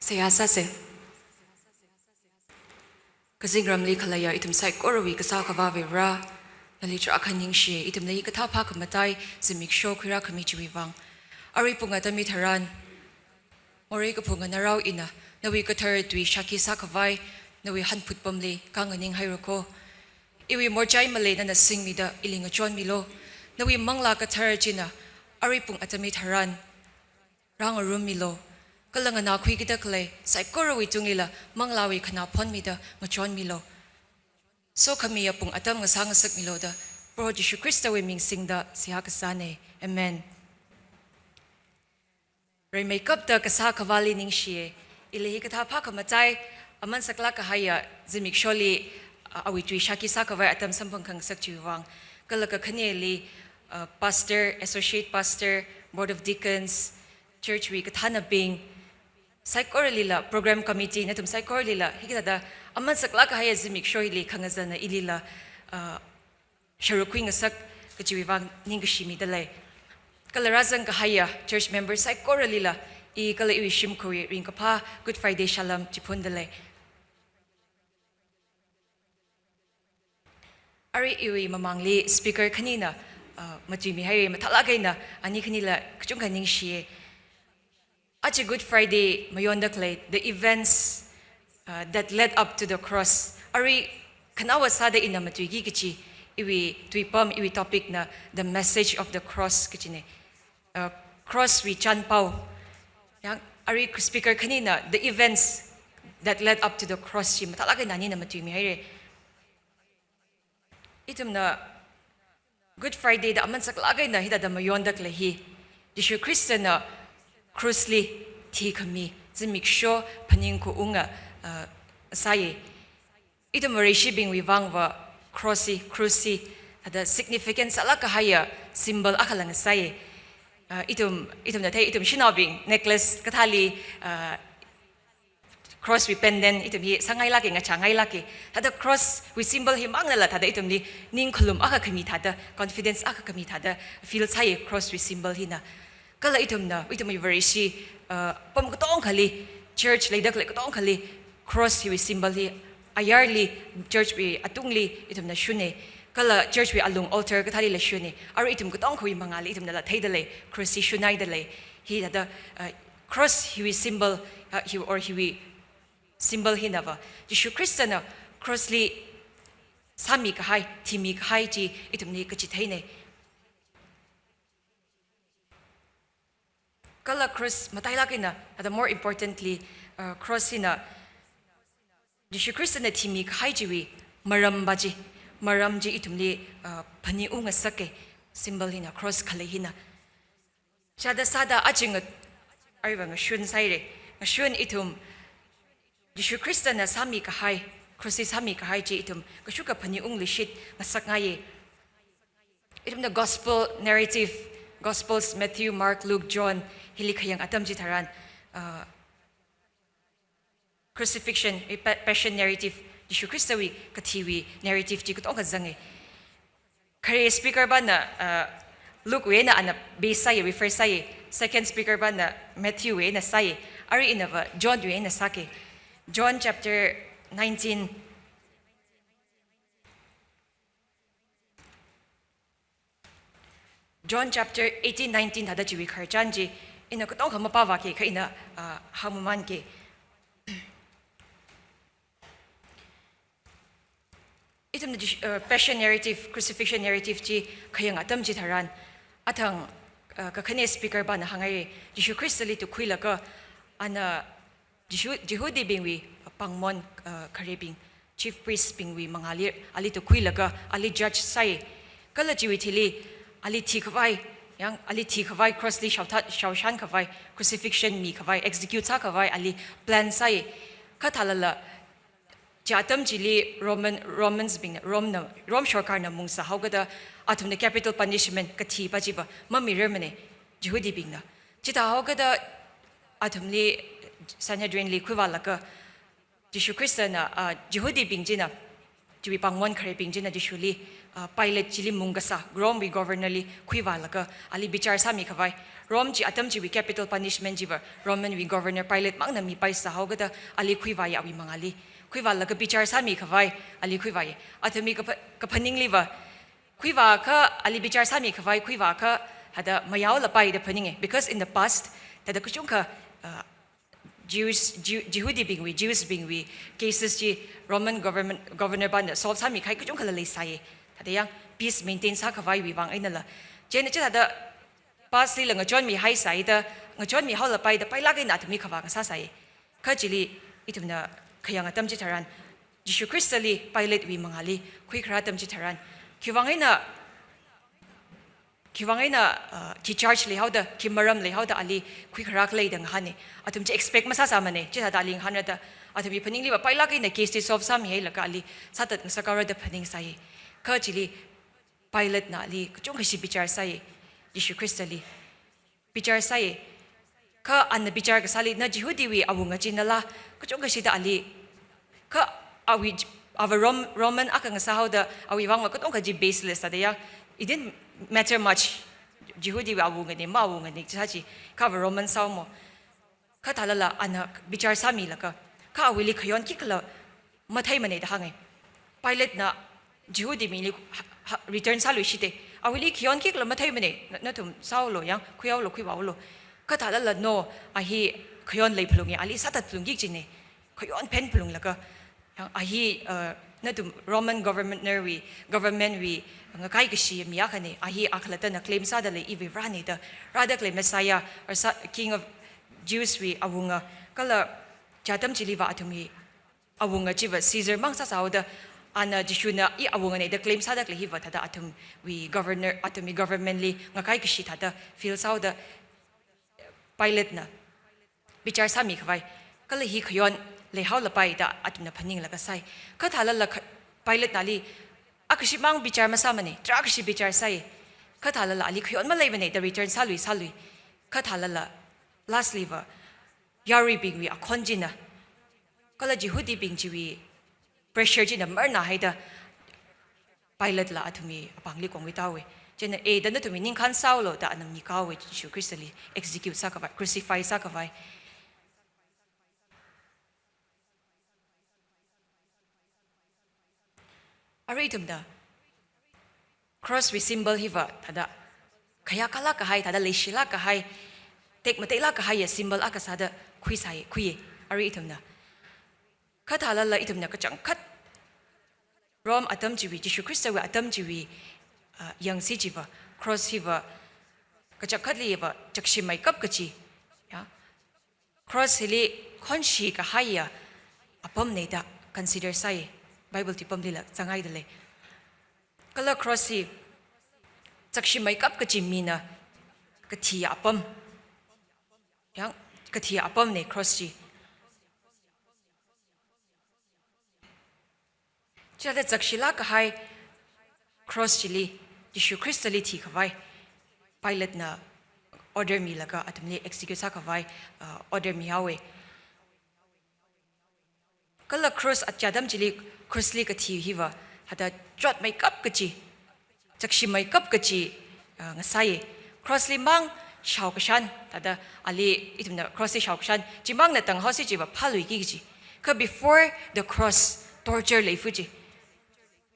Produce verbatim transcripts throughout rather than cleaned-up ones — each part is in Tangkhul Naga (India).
Seihā sāsa. Kazingramli khaleiya ithum saikorawui Kasā Akhava Vare, nali tarākha ningshi, ithumli hikathā phākhamatai zimiksho khuirākhami chiwui vang. Arui pung atam hitharan, morei kaphunga narao ina, nawui kathara tui shākhi sākhavai, nawui hanphut pamli kanganing haira kho. Iwui morchai malei nana singmida ili ngachonmilu. Nawui Manglā Kathara china, arui pung atam hitharan, rāngarummilu. Kala nganākhuiki da khalei saikorawui tunglila Manglāwui khanā phonmida ngachonmilu. Sokhamiya pung atam ngasā ngasakmilu da Proho Jishu Khristawui ming singda seihā kasāna. Amen. Rimeikapta Kasā Akhavali ningshiya. Ili hikathā phākhamatai, aman saklāk kahaiya zimiksholi, a, awui tui shākhi sākhavai atam samphang khangasak chiwui vang. Kala kakhaneli, a, pastor, associate pastor, board of deacons, church wui kathānabing, saikoralila, program committee nathum saikoralila, hikathāda aman saklāk kahaiya zimiksho hili khangazana ilila, a, sharuk khuingasak kachiwui vang ningkashi midalei. Kala rāzang kahaiya church member saikoralila, i kala iwui shimkhurwui ringkaphā Good Friday Shalom chiphundalei. Arui iwui mamangli speaker khanina, uh, matuimihaira, mathālāk eina ani khanila kachungkha ningshiya. Aja Good Friday mayonda khalei, the events, uh, that led up to the cross. Arui khanaowa sāda ina matuiki kachi, iwui tuipam, iwui topic na the message of the cross kachina. Uh, cross wui chānpao. Yang, arui speaker khanina the events that led up to the cross chi mathālāk eina anina matuimihaira. Ithumna Good Friday da aman saklāk eina hithāda mayonda khalei hi, Jishu Khristana cross li thikhami zimiksho phaningkhuiunga, uh, sāya. Ithum Vareshibingwui vangva cross hi, cross hi, thāda significance sālāk kahaiya symbol akhala ngasāya. Uh, ithum, ithumna thei, ithum shanaobing necklace kathāli, uh, cross wui pendant ithum hi sāngailāka, ngachāngailāka. Thāda cross wui symbol hi manglala thāda ithumli ningkhalum akha khami thāda, confidence akha khami thāda feel sāya cross wui symbol hina. Kala ithumna, ithumwui Vareshi, uh, pam katongkhali, church leida khalei katongkhali, cross hiwui symbol hi ayarli, church wui atungli ithumna shuna. Kala church wui alung altar kathālila shuna. Arui ithum katongkhawui mangāli ithumnala theidalei, cross hi shunaidalei. Hithāda, uh, cross hiwui symbol, uh, hi or hiwui symbol hinava Jishu Khristana cross li sāmi kahai, thimi kahai chi ithumli kachitheina. Kala cross matailāk eina, thāda more importantly, uh, cross hina Jishu Khristana thimi kahai chiwui maram va chi, maram chi ithumli, uh, phaningungasaka, symbol hina, cross khalei hina. Chithāda sāda aja nga-, aruiva ngashun sāhaira. Ngashun ithum Jishu Khristana sāmi kahai, cross li sāmi kahai chi ithum kashuk kaphaningung lishit ngasakngaiya. Ithumna gospel narrative, Gospels Matthew, Mark, Luke, John, hili khayang atam chitharan, uh, crucifixion, eh, pa-, passion narrative, Jishu Khristawui kathiwui narrative chi katongkha zanga. Khare speaker vana, uh, Luke wui eina ana base sāya, refer sāya. Second speaker vana Matthew wui eina sāya. Arui inava John wui eina sāka. John chapter nineteen. John chapter eighteen, nineteen thāda chiwui khararchan chi, ina katongkha mapāvāka, kha ina, ah, hāngmamanka. Ithumna Jish-, uh, passion narrative, crucifixion narrative chi khayang atam chitharan, athang, uh, kakhane speaker vana hāngngai, Jishu Khristali tukhuilaga, ana Jihu-, Jihudibingwui pāngmon, uh, kharebing, chief priest bingwui mangāli, ali tukhuilaga, ali judge sāi. Kala chiwui thili, ali thikhavai, yang ali thikhavai, cross li shaothat, shaoshan khavai, crucifixion mikhavai, execute sākhavai, ali plan sāi. Kha thālala, chi atam chili Roman, Romans bingna, Rome na, Rome sorkarna mungsā haokada, athumna capital punishment kathi va chiva mamirarmana, Jihudibingna. Chithā haokada athumli Sanhedrin li khuivālaga, Jishu Khristana, ah, Jihudibing china, chiwui pāngmon kharebing china Jishuli, ah, Pilate chili mung kasā, Rome wui governor li khuivālaga ali bichar sāmi khavai. Rome chi atam chiwui capital punishment chiva Roman wui governor Pilate mangna mipai sāhao kachida ali khuivāya awui mangāli. Khuivālaga bichar sāmi khavai, ali khuivāya. Athumwui kapha-, kaphaningliva, khuivākha ali bichar sāmi khavai, khuivākha hada mayaolapai da phaninga. Because in the past, thada kachungkha, ah, Jews, Jew-, Jihudibingwui, Jews bingwui cases chi Roman government, governor pāna solve sāmi kahai kachungkhala leisai. Thada yang peace maintain sākhavaiwui vang einala. Chieina chithada past lila ngachonmihai sāida, ngachonmihaolapai da pailāk eina athumli khavā ngasāsai. Kha chili ithumna khayang atam chitharan, Jishu Khristali Pilatewui mangāli khuikharā atam chitharan, khiwui vang eina, khiwui vang eina, uh, khi charge leihaoda, khi maram leihaoda ali khuikharā khala da ngahāna. Athum chi expect masāsāmana, chithada ali ngahānrada, athumwui phaningliva pailāk eina case chi solve sāmihailaga ali sāthat ngasakhaora da phaningsai. Kha chili Pilatena ali kachungkhashi bichar sāi, Jishu Khristali bichar sāi. Kha ana bichar kasāli, na Jihudiwui awunga chi nala, kachungkhashi da ali. Kha awui, ava Rom-, Roman akha ngasāhaoda, awui vangva katonga chi baseless da ya. It didn't matter much. Jihudiwui awungana, mawungana, chi sā chi. Kha ava Roman sāhaomo. Kha thālala ana bichar sāmilaga, kha awuili khayon khikhala matheimana da hānga. Pilatena Jihudi mili ha, ha, return sāluishita. Awuili khayon khikhala matheimana, na, nathum sāhaolu yang, khuihaolu, khuivāolu. Kha thālala no, a hi khayon leiphalunga, ali sāthatphalungki kajina. Khayon phenphalunglaga, yang a hi, uh, nathum Roman governor wui, government wui ngakai kashi mi akhana, a hi akhalattana claim sāda lei, iwui Varena da, rāda khalei Messiah, or sa-, King of Jews wui awunga, kala chi atam chiliva athumwui awunga chiva Caesar mang sāsāhaoda, ana Jishuna i awungana da claim sāda khalei hiva thada athumwui governor, athumwui government li ngakai kashi thada feel sāhaoda Pilatena bichar sāmi khavai, kala hi khayon leihaolapai da athumna phaninglaga sāi. Kha thālala kha-, Pilatena ali akhashi mang bichar masāmana, tarākhashi bichar sāi. Kha thālala ali khayon maleimana da return sālui, sālui. Kha thālala lastly va yaruibingwui akhon china, kala Jihudibing chiwui pressure china marna haida Pilatela athumwui apāngli kongwui tāhaowa. Chieina, e, da nathumwui ningkhān sāhaolu da ana mikāhaowa, Jishu Khristali execute sākhavai, crucify sākhavai. Arui ithumna cross wui symbol hiva thada khayākhalāk kahai, thada leishilāk kahai, tekmateilāk kahaiya symbol akha sāda khuisai, khuiya. Arui ithumna. Kha thālala ithumna kachangkhat Rome atam chiwui, Jishu Khristawui atam chiwui, ah, yangsi chiva, cross hiva kachangkhatliva chakshimeikap kachi. Ya. Cross hili khonshi kahaiya apamna da consider sāi, Bible tuipamlila zanghaida lei. Kala cross hi chakshimeikap kachi mina kathiya apam. Yang kathiya apamna cross chi. Chithada chakshilāk kahai cross chili, Jishu Khristali thikhavai Pilatena order milaga athumli execute sākhavai, uh, order mihaowa. Kala cross a chi atam chili, cross li kathi hiva, hithada chotmeikap kachi, chakshimeikap kachi, ah, ngasai. Cross li mang shaokashan, thada ali ithumna cross li shaokashan, chimangna tanghaosi chiva phāluiki kachi. Kha before the cross, torture leifa chi.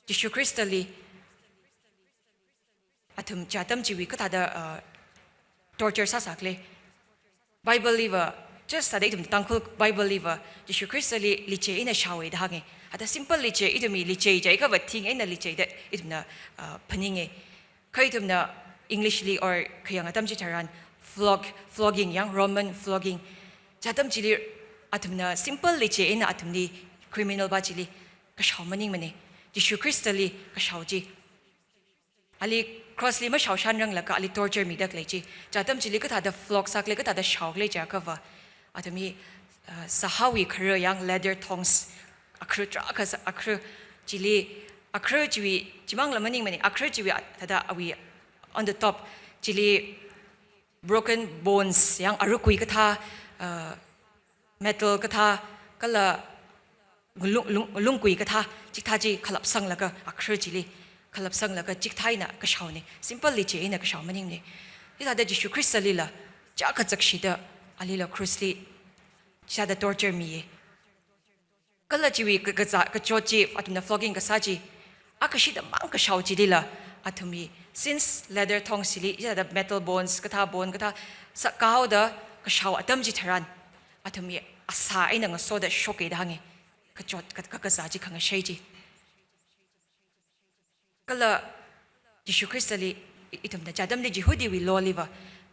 Jishu Khristali athum chi atam chiwui kathāda, ah, torture sāsākhala. Bible liva, just thada ithum Tangkhul Bible liva, Jishu Khristali lichei eina shaowa da hānga. Hithada simple lichei, ithumwui lichei jiakhava thing eina lichei da ithumna, ah, phaninga. Kha ithumna English li or khayang atam chitharan flog, flogging, yang Roman flogging. Chi atam chili athumna simple lichei eina athumli criminal pa chili kashao maningmana. Jishu Khristali kashao chi. Ali cross li mashaoshanranglakha ali torture mida khalei chi. Chi atam chili kathāda flog sākhala, kathāda shaokhala jiakhava, athumwui, uh, sahāwui khara yang leather thongs, akhara tarākha sā, akhara chili, akhara chiwui, chimangla maningmana, akhara chiwui, ah, thada awui on the top, chili broken bones, yang arukui kathā, uh, metal kathā, kala lung, lung, lungkui kathā, chikathā chi khalapsanglaga, akhar chili khalapsanglaga chikathā eina kashao ne. Simple li chi eina kashao maning ne. Hithāda Jishu Khristali la, chiyākha chakshida, ali la cross li, chithāda torture miye. Kala chiwui ka, kazā, kachot chi, athumna flogging kasā chi, akashida mang kashao chili la, athumwui, since leather thongs chili, chithāda metal bones, kathā bone, kathā sākahaoda kashao atam chitharan, athumwui asā eina ngasoda shoke da hānge, kachot, ka, ka, kazā chi khangashei chi. Kala Jishu Khristali i-, ithumna chi atamli Jihudiwui law liva,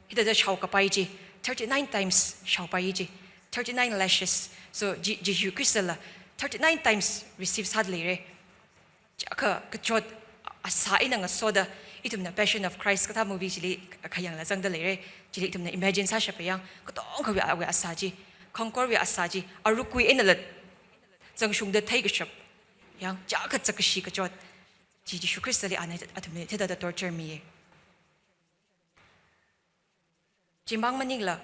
hithāda shaokapai chi, thirty-nine times shaopai chi, thirty-nine lashes. So, Ji-, Jishu Khristala thirty-nine times receive sāda leire. Chiyākha kachot asā eina ngasoda, ithumna Passion of Christ kathā movie chili khayangla zangda leire. Chili ithumna imagine sāshapa yang, katongkhawui awui asā chi, khangkorwui asā chi, arukui einala zangshungda theikashap. Yang, chiyākha chakashi kachot chi Jishu Khristali ana athumli hithāda torture miye. Chimang maningla,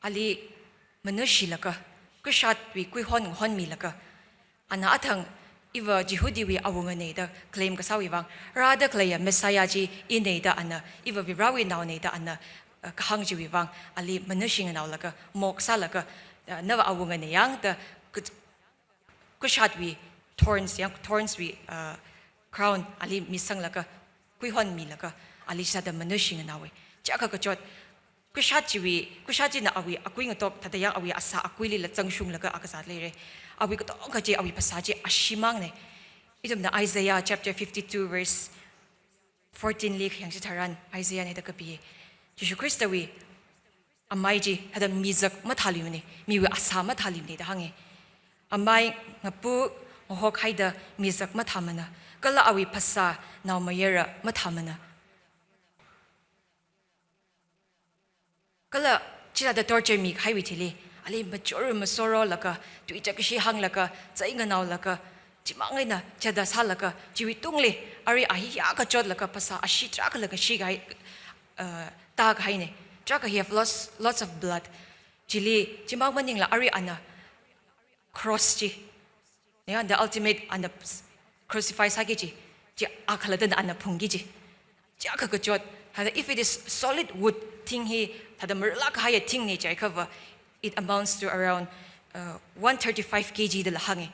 ali manushilaga, kashatwui kuihon honmilaga, ana athang iva Jihudiwui awungane da claim kasāwui vang, rāda khaleiya Messiah chi ine da ana, iva Varewui naone da ana, uh, kahāng chiwui vang, ali manushi nganaolaga, mock sālaga, uh, nava awungane yang da, ka-, kashatwui thorns, yang thorns wui, uh, crown ali mitsanglaga, kuihon milaga, ali sāda manushi nganaowe. Chiyākha kachot, kashat chiwui, kashat china awui akui ngatok, thāda yang awui asā akuilila zangshunglaga a kazā leire. Awui katongkha chi, awui phasā chi ashee mangne. Ithumna Isaiah chapter fifty-two verse fourteen li khayang chitharan, Isaiah na hithāda kapi. Jishu Khristawui amai chi, thāda mizak mathāluimane, miwui asā mathāluimane da hānge. Amai ngapu ngahok haida mizak mathāmana, kala awui phasā naomayara mathāmana. Kala chithāda torture mikahaiwui thili, ali machor masorolaga, tui chakashi hānglaga, zai nganaolaga, chimang eina chithāda sālaga, chiwui tungli, arui a hiyākha chotlaga phasā ashee tarākhala kashi kahai, uh, tākahaine. Tarākha he have lots, lots of blood. Chili, chimang maningla arui ana cross chi, ya, the ultimate ana crucify sāki chi, chi a khalattana ana phungki chi. Chiyākha kachot, thāda if it is solid wood, thing hi, thāda marālāk kahaiya thingna jiakhava, it amounts to around, uh, one thirty-five K G dala hānge.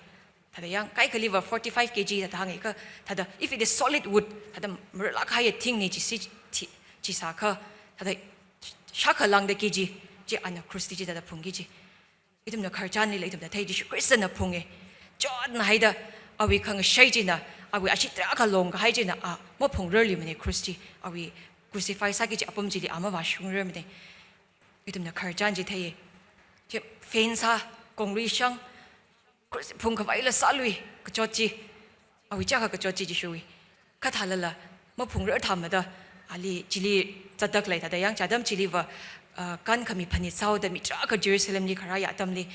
Thāda yang, kaikhaliva forty-five K G thāda hānge kha, thāda if it is solid wood, thāda marālāk kahaiya thingna jisi, thi-, jisākha, thāda shākha lāngda K G, chi ana cross li chithāda phungki chi. Ithumna khararchanlila ithumna thei Jishu Khristana phunge. Chotna haida, awui khangashei china, awui ashee tarākha longkahai china a maphungrarluimane cross chi, awui crucify sāki chi apam chili a mavāshungrarmane. Ithumna khararchan chi theiye. Chi fence sā, kongri shang, cross phungkhavaila sālui, kachot chi, awui chiyākha kachot chi Jishuwui. Kha thālala, maphungrar thāmada, ali chili zatda khalei thāda yang chi atam chiliva, uh, kankhami phanit sāhaoda mi tarākha Jerusalemli kharāya atamli,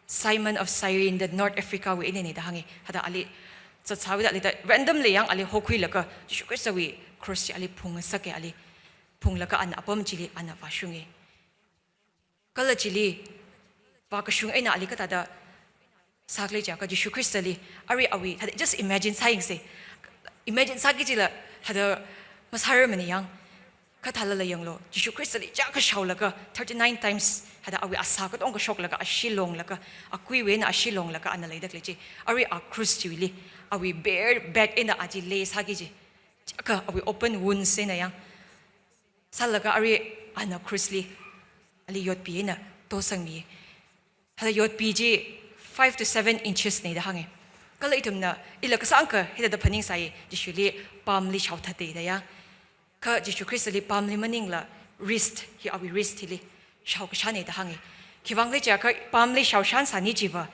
Simon of Cyrene, the North Africa wui inine da hānge. Thāda ali zatsāhaoda ali thāda randomly yang ali hokhuilaga, Jishu Khristawui cross chi ali phungngasake, ali phunglaga ana apam chili ana vāshunge. Kala chili, vākashung eina ali kathāda sākhala jiakha Jishu Khristali, arui awui, thāda just imagine sāyangse. Imagine sāki chila, thāda masārarmane yang. Kha thālala yanglu, Jishu Khristali chiyākha shaolaga, thirty-nine times, thāda awui asā katongkha shoklaga, ashee longlaga, akuiwui eina ashee longlaga ana leida khalei chi. Arui a cross chiwuili, awui bare back eina a chi lay sāki chi. Chiyākha awui open wounds eina yang. Sālaga arui ana cross li, ali yotpi eina tosangmi. Thāda yotpi chi five to seven inches ne da hānge. Kala ithumna, ila kasāngkha hithāda phaningsai, Jishuli palm li shaothatda ya. Kha Jishu Khristali palm li maningla wrist, hi awui wrist hili shaokashāne da hānge. Khiwuivang khala jiakha palm li shaoshan sāni chiva,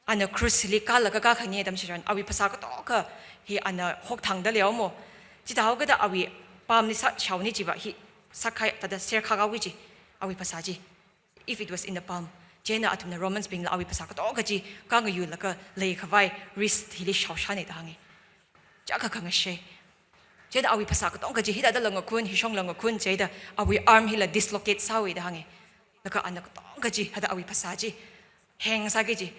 ana cross li kālaga kākhani atam chitharan, awui phasā katongkha hi ana hokthangda leihaomo. Chithāhaokida awui palm li sā shaoni chiva hi sākhai, thāda serkhakhaoki chi, awui phasā chi. If it was in the palm. Chieina athumna Romans bingla awui phasā katongkha chi kāngayulaga leikhavai wrist hili shaoshane da hānge. Chiyākha khangashei. Chieina awui phasā katonga chi hithāda lāngakhun, hishong lāngakhun chida awui arm hila dislocate sāhaowa da hānga. Laga ana katonga chi, hithāda awui phasā chi hang sāki kaji.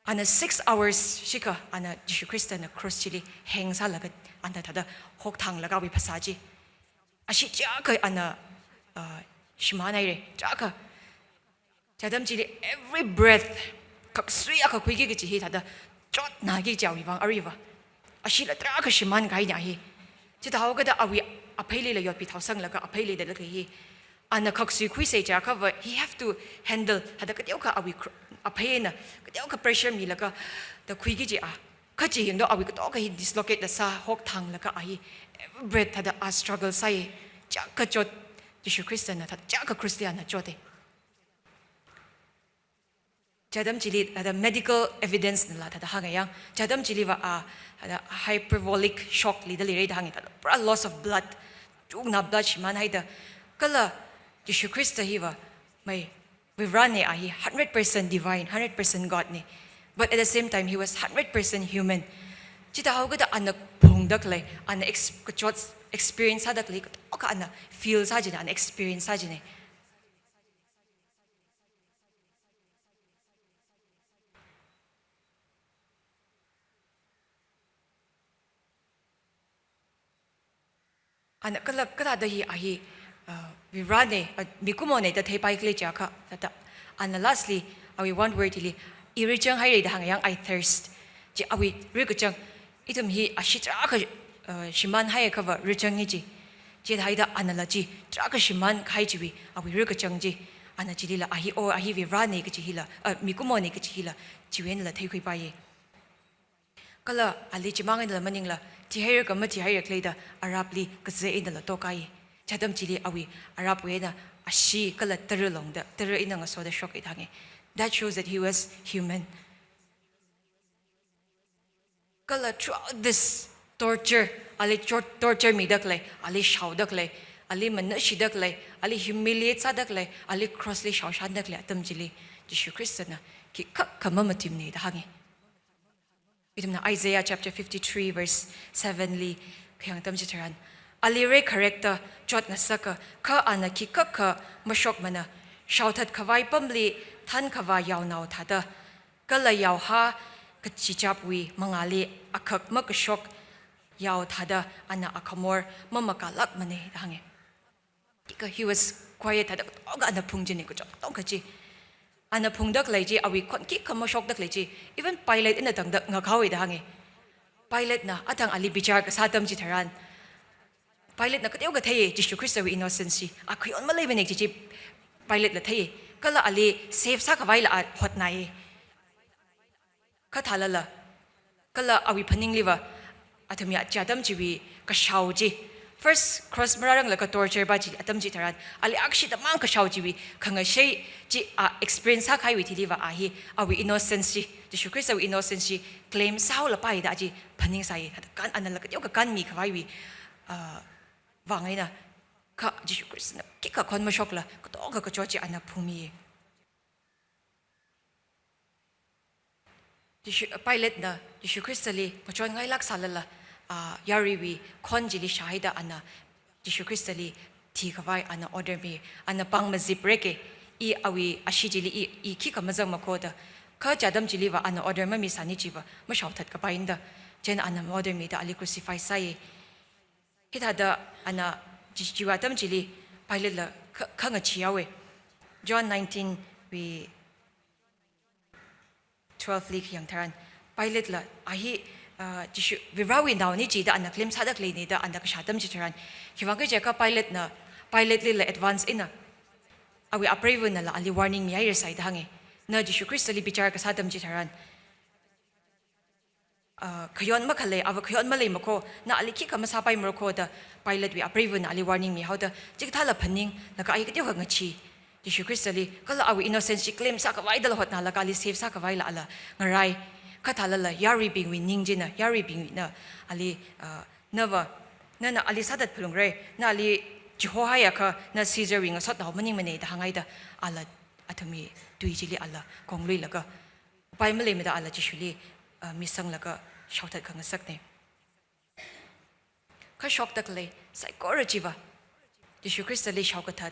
Ana six hours shikha ana Jishu Khristana cross chili hang sālaga ana thāda hokthanglaga awui phasā chi. Ashee chiyākha ana, uh, shimānhaira, chiyākha. Chi atam chili every breath, khaksui akha khuiki kaji hi thāda chotnāki kaji awui vang aruiva. Asheela tarākha shimānkahaina hi. Chithāhaokida awui apheilila yotpi thaosanglaga apheili dalakha hi. Ana khaksui khuisa chiakhava, he have to handle, hithāda kateokha awui kr-, apheina, kateokha pressure milaga, da khuiki kaji a. Kha chi hingdo awui katonga hi dislocate da sā hokthanglaga a hi. Every breath thāda a struggle sāi. Chiyākha chot, Jishu Khristana thāda chiyākha cross li ana chote. Chi atam chili, thāda medical evidence nala thāda hānga yang. Chi atam chiliva a, thāda hyperbolic shock li da leira da hānga, thāda pura loss of blood. Chungna blood shimānhaida. Kala Jishu Khrista hiva, mai, Varivarana a hi hundred percent divine, hundred percent God na. But at the same time, he was hundred percent human. Chithāhaokida ana phungda khalei, ana ex-, kachot experience sāda khalei, katonga ana feel sā jina, ana experience sā jina. Ana kala, kala da hi a hi, uh, Varivarana, uh, mikumona da theipai khalei chiakha, thāda. Ana lastly, awui one word hili, i rachanghaira da hānga yang, I thirst. Chi awui rakachang, ithum hi ashee tarākha, uh, shimānhaiakhava rachangki kaji. Chihaida anala chi, tarākha shimānkahai chiwui, awui rakachang chi. Ana chilila a hi, oh, a hi Varivarana kaji hila, uh, mikumona kaji hila, chiwui einala theikhuipaiya. Kala ali chimang einala maningla, thihaira kha mathihaira khalei da arapli kazā einala tokahai. Chi atam chili awui arapwui eina ashee kala tara longda, tara eina ngasoda shoka da hānga. That shows that he was human. Kala throughout this torture, ali tor-, torture mida khalei, ali shaoda khalei, ali manashida khalei, ali humiliate sāda khalei, ali cross li shaoshanda khalei atam chili, Jishu Khristana khikhakha mamatimana da hānga. Ithumna Isaiah chapter fifty-three verse seven li khayang atam chitharan, ali reikharekta chotngasaka, kha ana khikhakha mashokmana, shaothat khavai pamli thankhavā yaonao thāda, kala yaohā kachichapwui mangāli akhak makashok yao thāda ana akhamor mamakālākmana da hānga. Khikha he was quiet, thāda katonga ana phung jina, kachot katonga chi. Ana phungda khalei chi, awui khon khikha mashokda khalei chi, even Pilate eina tangda ngahānhaowa da hānga. Pilatena athang ali bichar kasā atam chitharan, Pilatena kateokha theiya, Jishu Khristawui innocence chi. A khayon maleimana kaji chi Pilatela theiya. Kala ali save sākhavaila a hotnāya. Kha thālala, kala awui phaningliva, athumya chi atam chiwui kashao chi. First cross marāranglaga torture pa chi atam chitharan, ali akshida mang kashao chiwui khangashei chi a experience sākahaiwui thiliva a hi, awui innocence chi, Jishu Khristawui innocence chi claim sāhaolapai da chi phaningsāya. Thāda kan anala kateokha kanmikhavaiwui, uh, vang eina, kha Jishu Khristana khikha khon mashokla, katonga kachot chi ana phungmiya. Jishu, Pilatena Jishu Khristali kachonngailāk sālala, ah, yaruiwui khon chili shāhaida ana Jishu Khristali thikhavai ana order mi, ana pāng mazipreka, i awui ashee chili i, i khikha mazangmakho da. Kha chi atam chiliva ana order mamisāni chiva, mashaothat kapaina da. Chieina ana order mida ali crucify sāya. Hithāda ana chi, chiwui atam chili Pilatela kha, khangachee yaowa. John nineteen wui twelve li khayang tharan, Pilatela a hi, ah, Jishu Varivarawui naoni chida ana claim sāda khaleina da ana kashā atam chitharan, khiwuivang kha jiakha Pilatena, Pilatelalila advance eina awui apreivānala ali warning mihairasai da hānga. Na Jishu Khristali bichar kasā atam chitharan, ah, khayon makhalei, ava khayon maleimakho, na ali khikha masāpaimarokho da Pilatewui apreivāna ali warning mihaoda, chikathāla phaninglaga a hi kateokha ngachee. Jishu Khristali, kala awui innocence chi claim sākhavaidala hotnālaga ali save sākhavaila ala ngarai. Kha thālala yaruibingwui ning china, yaruibingna ali, ah, nava, nana ali sāthat phalungra, na ali chihohaiakha, na Caesarwui ngasotnao maningmana da hānghaida, ala athumwui tui chili ala khongluilaga, upai maleimada ala Jishuli, ah, misanglaga shaothat khangasakna. kashokda khalei saikora chiva, Jishu Khristali shaokathat,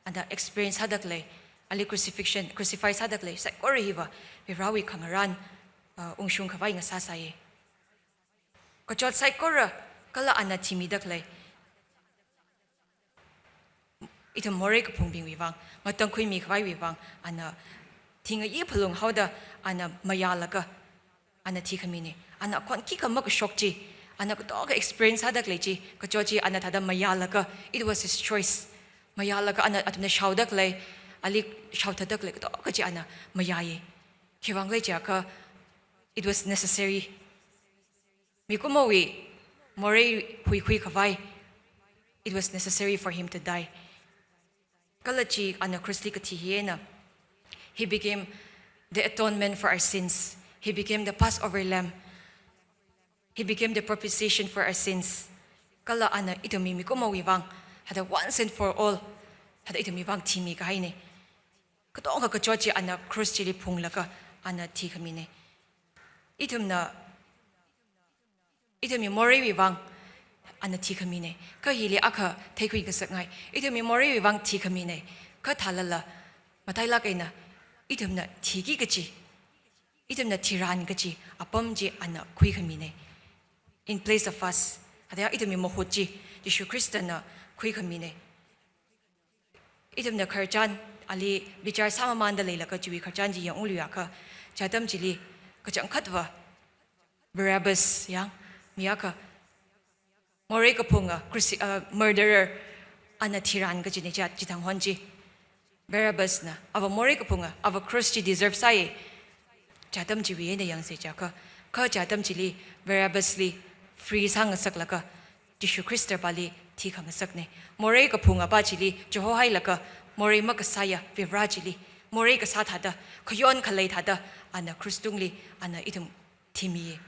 ana experience sāda khalei, ali crucifixion, crucify sāda khalei saikora hiva, Varewui khangarān, uh, ungshung khavai ngasāsai. Kachot saikora kala ana thimida khalei, ithum morei kaphungbingwui vang, ngatangkhuimi khavaiwui vang, ana thingayi phalung haoda, ana mayālaga, ana thikhamine. Ana khon khikha makashok chi, ana katonga experience sāda khalei chi, kachot chi ana thāda mayālaga, it was his choice. Mayālaga ana athumna shaoda khalei, ali shaothatda khalei katonga chi ana mayāye. Khiwuivang khala jiakha, it was necessary. Mikumowui morei huikhui khavai, it was necessary for him to die. Kala chi ana cross li kathi hi eina, he became the atonement for our sins. He became the Passover lamb. He became the propitiation for our sins. Kala ana ithumwui mikumowui vang, thāda once and for all, thāda ithumwui vang thimi kahaine. Katonga kachot chi ana cross chili phunglaga ana thikhamine. Ithumna, ithumwui moreiwui vang ana thikhamine. Kha hili akha theikhui ngasakngai. Ithumwui moreiwui vang thikhamine. Kha thālala, matailāk eina, ithumna thiki kachi, ithumna thiran kachi apam chi ana khuikhamine. In place of us. Hada ithumwui mahut chi, Jishu Khristana khuikhamine. Ithumna khararchan, ali bichar sāmamānda leilaga chiwui khararchan chi yangungluiakha, chi atam chili kachangkhatva Barabbas yang, mi akha morei kaphunga, cruci-, uh, murderer, ana thiran kachine chi, chithang hon chi. Barabbasna, ava morei kaphunga, ava cross chi deserve sāi, chi atam chiwui eina yangsa jiakha, kha chi atam chili Barabbas li free sāngasaklaga, Jishu Khristapāli thikhangasakne. Morei kaphungapā chili chihohailaga, morei makasāya Vare chili, morei kasā thāda, khayon khalei thāda, ana cross tungli, ana ithum thimi.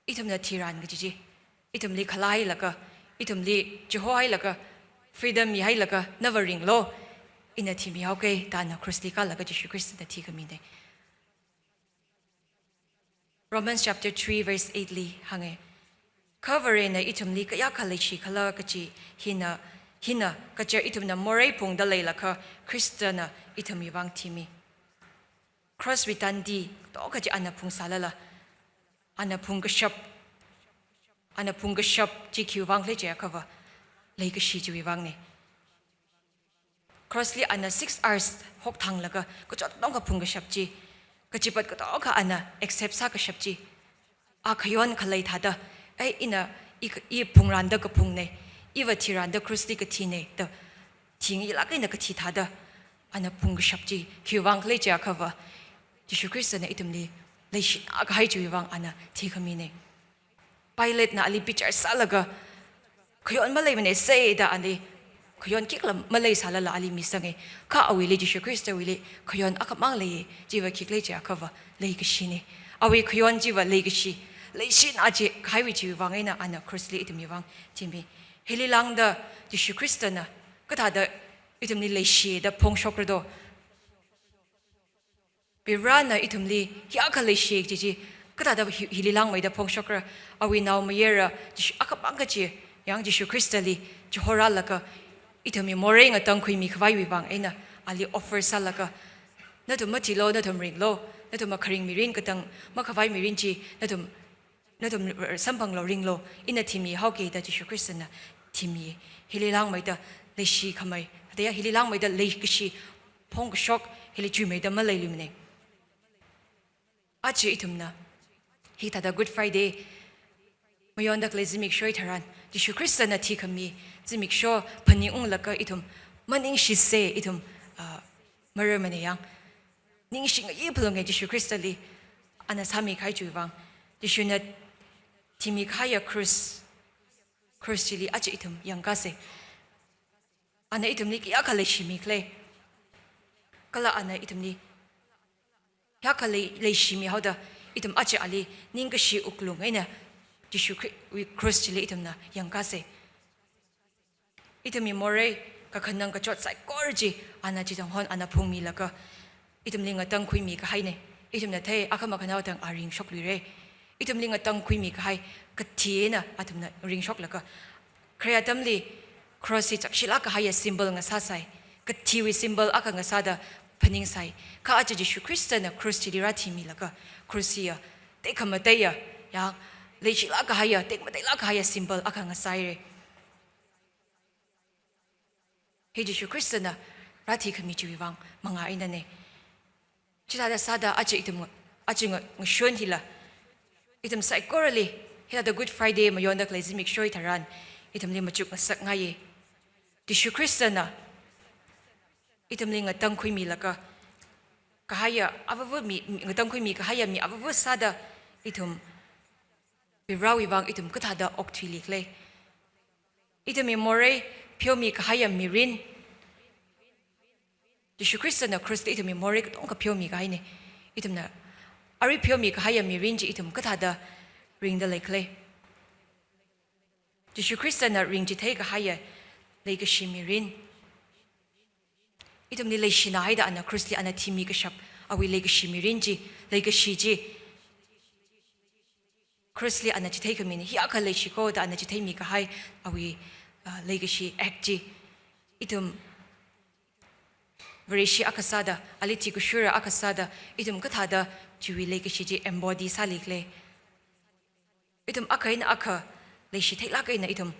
Ithumna thiran kachi chi, ithumli khalahailaga, ithumli chihohailaga, freedom mihailaga, nava ringlu, ina thimihaoke, da ana cross li kālaga Jishu Khristana thikhamine. Romans chapter three verse eight li hānge. Kha Varena ithumli kayākha leishikhala kachi hina, hina, kachar ithumna morei phungda leilakha Khristana ithumwui vang thimi. Cross wui tandi, to kachi ana phungsālala, ana phungkashap, ana phungkashap chi khiwui vang khala jiakhava, leikashi chiwui vangne. Cross li ana six hours hokthanglaga, kachot katonga phungkashap chi, kachipat katonga ana accept sākashap chi, a khayon khalei thāda, ei, ina, i, i phungranda kaphungne, iva thiranda cross li kathine, da, thingilāk eina kathi thāda, ana phungkashap chi, khiwui vang khala jiakhava, Jishu Khristana ithumli leishina kahai chiwui vang ana thikhamine. Pilatena ali bichar sālaga, khayon maleimane se da ali, khayon khikhala maleisālala ali misange. Kha awuili Jishu Khristawuili khayon akhamang lei, chiva khikhala jiakhava leikashine. Awui khayon chiva leikashi, leishina chi kahaiwui chiwui vang eina ana cross li ithumwui vang thimi. Hili lāngda Jishu Khristana kathāda ithumli leishida phongshokra do. Varena ithumli hiyākha leishi kachi chi, kathāda hi-, hili lāngmeida phongshokra, awui naomayara, Jishu akhamang kachi, yang Jishu Khristali chihorālaga, ithumwui morei ngatangkhuimi khavaiwui vang eina, ali offer sālaga, nathum mathilu, nathum ringlu, nathum makharing mirin katang, makhavai mirin chi, nathum nathum samphanglu ringlu, ina thimihaoke da Jishu Khristana thimi. Hili lāngmeida leishi khamei, hada ya hili lāngmeida leikashi phongkashok, hili chuimeida maleiluimane. Aja ithumna, hithāda Good Friday mayonda khalei zimiksho tharan, Jishu Khristana thikhami zimiksho phaningunglaga ithum maningshise, ithum, ah, mararmane yang. Ningshingayi phalunge Jishu Khristali ana sāmi kahai chiwui vang. Jishuna thimi kahaiya cross, cross chili aja ithum yangkase. Ana ithumli kayākha leishimi khala. Kala ana ithumli hiyākha lei, leishimi haoda, ithum aja ali ningkashi wuklung eina Jishu Khri-, wui cross chili ithumna yangkase. Ithumwui morei, kakhanang kachot saikora chi, ana chithang hon ana phungmilaga, ithumli ngatangkhuimi kahaine. Ithumna thei, akhama khanao thang a ringshokluire. Ithumli ngatangkhuimi kahai kathi eina athumna ringshoklaga, khare atamli cross hi chakshilāk kahaiya symbol ngasāsai, kathiwui symbol akha ngasāda phaningsai. Kha aja Jishu Khristana cross chili rāthimilaga, cross hiya tekhamateiya, ya, leishilāk kahaiya, tekmateilāk kahaiya symbol akha ngasāhaire. Hi Jishu Khristana rāthikhami chiwui vang manga einane. Chithāda sāda aja ithum, aja nga-, ngashun hila, ithum saikorali, hithāda Good Friday mayonda khalei zimiksho hi tharan, ithumli machuk ngasakngaiye. Jishu Khristana ithumli ngatangkhuimilaga, kahaiya avavu mi, mi, ngatangkhuimi kahaiya mi avavu sāda, ithum Varivarāwui vang ithum kathāda okthuilikhala. Ithumwui morei pheomi kahaiya mirin, Jishu Khristana cross li ithumwui morei katonga pheomi kahaine. Ithumna arui pheomi kahaiya mirin chi ithum kathāda ringda leikhala. Jishu Khristana ringchithei kahaiya leikashi mirin. Ithumli leishina haida ana cross li ana thimi kashap, awui leikashi mirin chi, leikashi chi. Cross li ana chitheikhamine, hi akha leishi ko da ana chitheimi kahai awui, ah, leikashi act chi. Ithum Vareshi akha sāda, ali thikashura akha sāda, ithum kathāda chiwui leikashi chi embody sālikhala. Ithum akha eina akha leishi theilāk eina ithum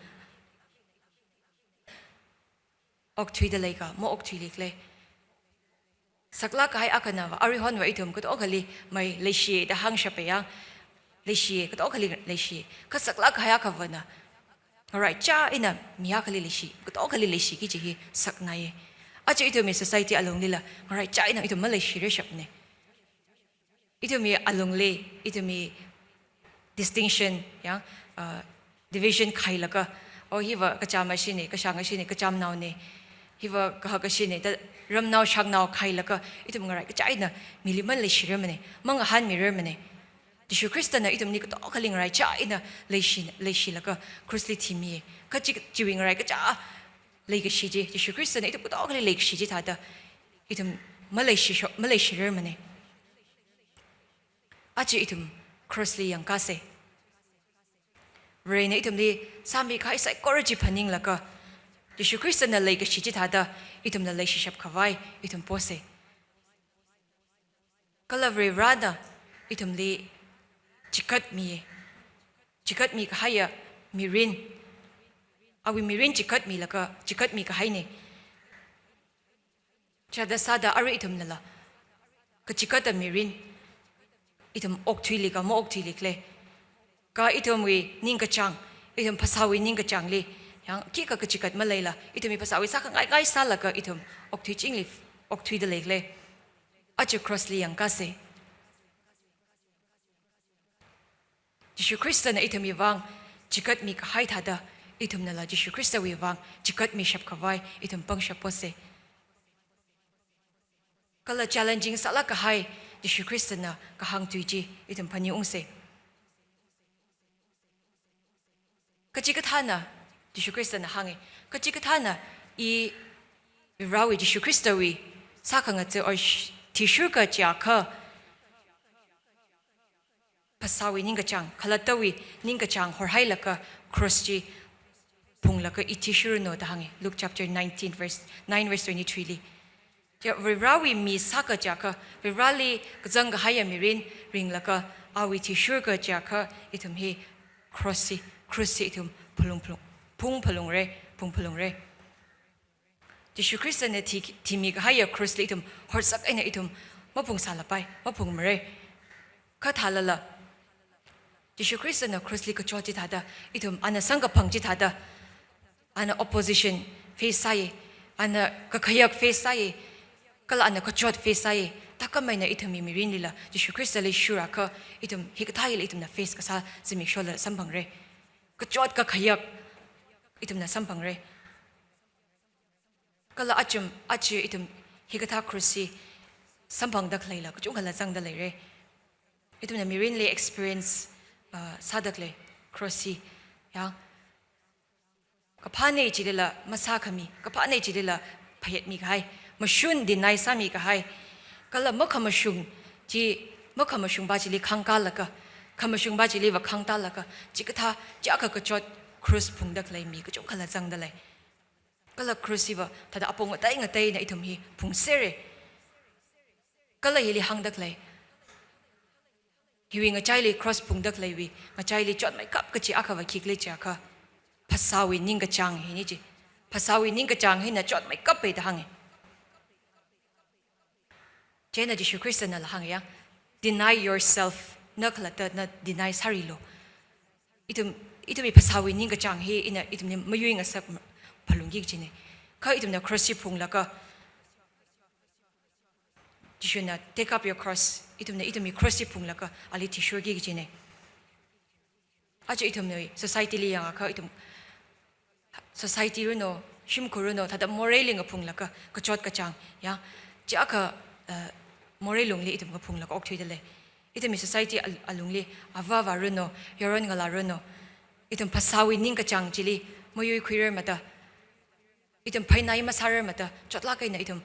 okthuida leika, maokthuilikhala. Saklāk kahai akhanava, aruihonva ithum katongkhali mai leishi da hāngshapa yang, leishi, katongkhali leishi. Kha saklāk kahai akhavana, ngaraichā eina mi akhali leishi, katongkhali leishiki kaji hi saknaiye. Aja ithumwui society alunglila, ngaraichā eina ithum maleishirarshapne. Ithumwui alungli, ithumwui distinction, ya, uh, division khailaga, oh, hiva kacham ashine, kashang ashine, kachamnaone, hiva kahak ashine, da ramnao shangnao khailaga, ithum ngaraikachā eina mili maleishirarmane, mangahānmirarmane. Jishu Khristana ithumli katongkhali ngaraichā eina leishi, leishilaga cross li thimiye. Kha chi, chiwui ngaraikachā leikashi chi, Jishu Khristana ithum katongkhali leikashi chithāda, ithum maleishisho-, maleishirarmane. Aja ithum cross li yangkase. Varena ithumli sāmi kahai saikora chi phaninglaga, Jishu Khristana leikashi chithāda ithumna leishishap khavai ithum pose. Kala Varivarana ithumli chikatmi, chikatmi kahaiya mirin, awui mirin chikatmilaga, chikatmi kahaine. Chithāda sāda arui ithumnala kachikata mirin ithum okthuilika, maokthuilikhala. Kha ithumwui ningkachāng, ithum phasāwui ningkachāngli, yang khikha kachikat maleila, ithumwui phasāwui sākhangai ngai sālaga ithum okthuichingli, okthuida leikhala. Aja cross li yangkase. Jishu Khristana ithumwui vang chikatmi kahai thāda, ithumnala Jishu Khristawui vang chikatmishap khavai ithum pangshap pose. Kala challenging sālāk kahai Jishu Khristana kahāng tui chi ithum phaning ungse. Kachikathāna, Jishu Khristana hānge, kachikathāna i Varivarawui, Jishu Khristawui sākhangatha or sh-, thishurka chiakha, phasāwui ningkachāng, khalattawui ningkachāng horhailaga cross chi phunglaga i thishurranu da hānge. Luke chapter nineteen, verse nine, verse twenty-three li. Chiya Varivarawui mi sāka chiakha, Varivarali kazang kahaiya mirin ringlaga awui thishurka chiakha, ithum hi cross hi, cross hi ithum phalung phalung, phung phalungre, phung phalungre. Jishu Khristana thi, thimi kahaiya cross li ithum horsak eina ithum maphungsālapai, maphungmare. Kha thālala, Jishu Khristana cross li kachot chithāda, ithum ana samkaphang chithāda, ana opposition face sāye, ana kakhayak face sāye, kala ana kachot face sāye. Thākhameina ithumwui mirinlila Jishu Khristali shurakha, ithum hikathā hila ithumna face kasā zimikshola samphangre. Kachot kakhayak ithumna samphangre. Kala achum, achi ithum hikathā cross hi samphangda khaleila, kachungkhala zangda leire. Ithumna mirinli experience, uh, sāda khalei cross hi, ya. Kaphāne chilila masākhami, kaphāne chilila phayetmi kahai, mashun deny sāmi kahai, kala makhamashung chi Makhamashungpa chili khangkālaga, khamashungpa chili va khangtālaga, chikathā, chiyākha kachot cross phungda khalei mi kachungkhala zangda lei. Kala cross hiva, thāda apong ngatei ngateina ithum hi phungsera. Kala hili hāngda khalei, hiwui ngachaili cross phungda khaleiwui ngachaili chotmeikap kachi akhava khikhala chiakha, phasāwui ningkachāng hina chi. Phasāwui ningkachāng hina chotmeikapa da hānga. Chieina Jishu Khristana la hānga ya, "Deny yourself, na khalatta na deny sārilu." Ithum, ithumwui phasāwui ningkachāng hi ina ithumli mayuingasak phalungki kachina. Kha ithumna cross chi phunglaga, Jishuna, "Take up your cross." Ithumna ithumwui cross chi phunglaga ali thishurki kachina. Aja ithumwui society li yangakha ithum society runo, shimkhur runo, thāda moreili ngaphunglaga, kachot kachāng, ya, chiyākha, eh, morei lungli ithum ngaphunglaga okthuida lei. Ithumwui society al-, alungli, ava ava runo, yaron ngalā runo, ithum phasāwui ningkachāng chili mayuikhuirar mada, ithum phainai masārar mada, chotlāk eina ithum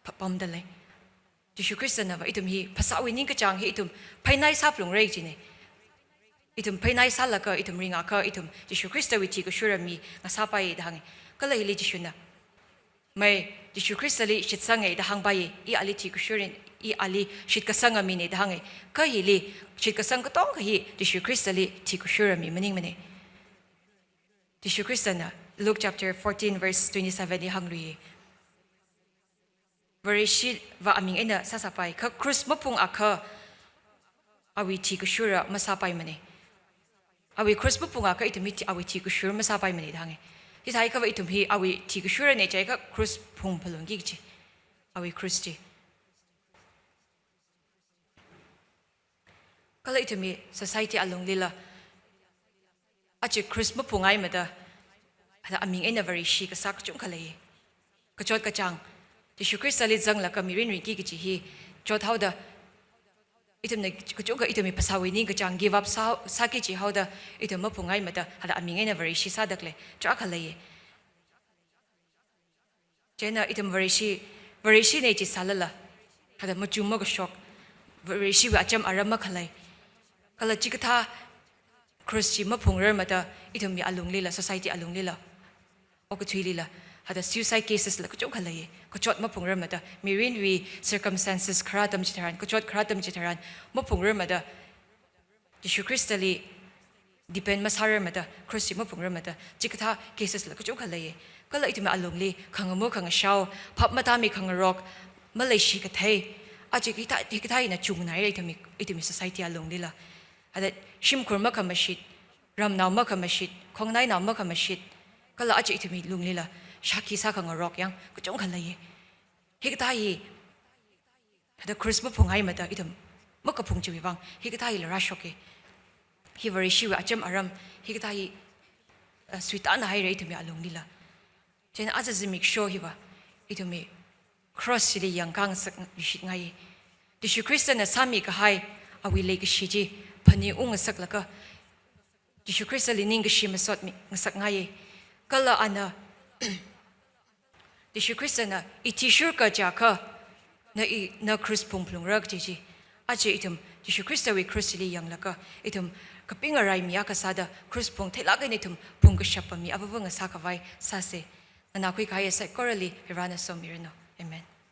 pha-, pamda lei. Jishu Khristana va ithum hi phasāwui ningkachāng hi ithum phainai sāphalungra kachina. Ithum phainai sālaga ithum ringakha ithum Jishu Khristawui thikashura mi ngasāpai da hānga. Kala hili Jishuna, "Mai, Jishu Khristali shitsanga da hāngpaiya, i ali thikashura, i ali shitkasanga mina," da hānga. Kha hili shitkasang katonga hi Jishu Khristali thikashura mi maningmana. Jishu Khristana Luke chapter fourteen verse twenty-seven li hānglui. Vareshiva aming eina sāsāpai, kha cross maphungakha awui thikashura masāpaimana. Awui cross maphungakha ithum hi thi-, awui thikashura masāpaimana da hānga. Chithākha va ithum hi awui thikashurana chiakha cross phungphalungki kachi. Awui cross chi. Kala ithumwui society alunglila, aja cross maphungngai mada, thāda aming eina Vareshi kasā kachungkha lei. Kachot kachāng, Jishu Khristali zanglaga mirin ringki kachi hi chothaoda, ithumna kachungkha ithumwui phasāwui ningkachāng give up sā, sāki kachihaoda, ithum maphungngai mada, thāda aming eina Vareshi sāda khalei chiyākha lei. Chieina ithum Vareshi, Vareshina chi sālala, thāda machuk makashok, Vareshiwui acham aram makhalei. Kala chikathā cross chi maphungrar mada, ithumwui alunglila, society alunglila, okathuilila, thāda suicide cases la kachungkha lei. Kachot maphungrar mada, mirinwui circumstances kharā atam chitharan, kachot kharā atam chitharan maphungrar mada, Jishu Khristali depend masārar mada, cross chi maphungrar mada, chikathā cases la kachungkha lei. Kala ithumwui alungli khangamu khangashao, phap matāmi khangarok, maleishi kathei, aja hikathā, hikathā hina chungnaira ithumwui, ithumwui society alunglila. Thāda shimkhur makhamashit, ramnao makhamashit, khongnainao makhamashit, kala aja ithumwui lunglila shākhi sā khangarok yang kachungkha lei. Hikathā hi, thāda cross maphungngai mada ithum makaphung chiwui vang, hikathā hila rāshoka. Hi Vareshiwui acham aram, hikathā hi, eh, suitānhaira ithumwui alunglila. Chieina aja zimiksho hiva, ithumwui cross chili yangkāngasak luishitngai. Jishu Khristana sāmikahai awui leikashi chi phaningungngasaklaga, Jishu Khristali ningkashi masot mi ngasakngai. Kala ana, Jishu Khristana, "I thishurka chiakha, na i, na cross phungphalungra," kaji chi. Aja ithum Jishu Khristawui cross chili yanglaga, ithum kapingarai mi akha sāda cross phungtheilāk eina ithum phungkashap mi avāva ngasākhavai sāsa. Nganākhuikahai saikorali Varena somiranu. Amen.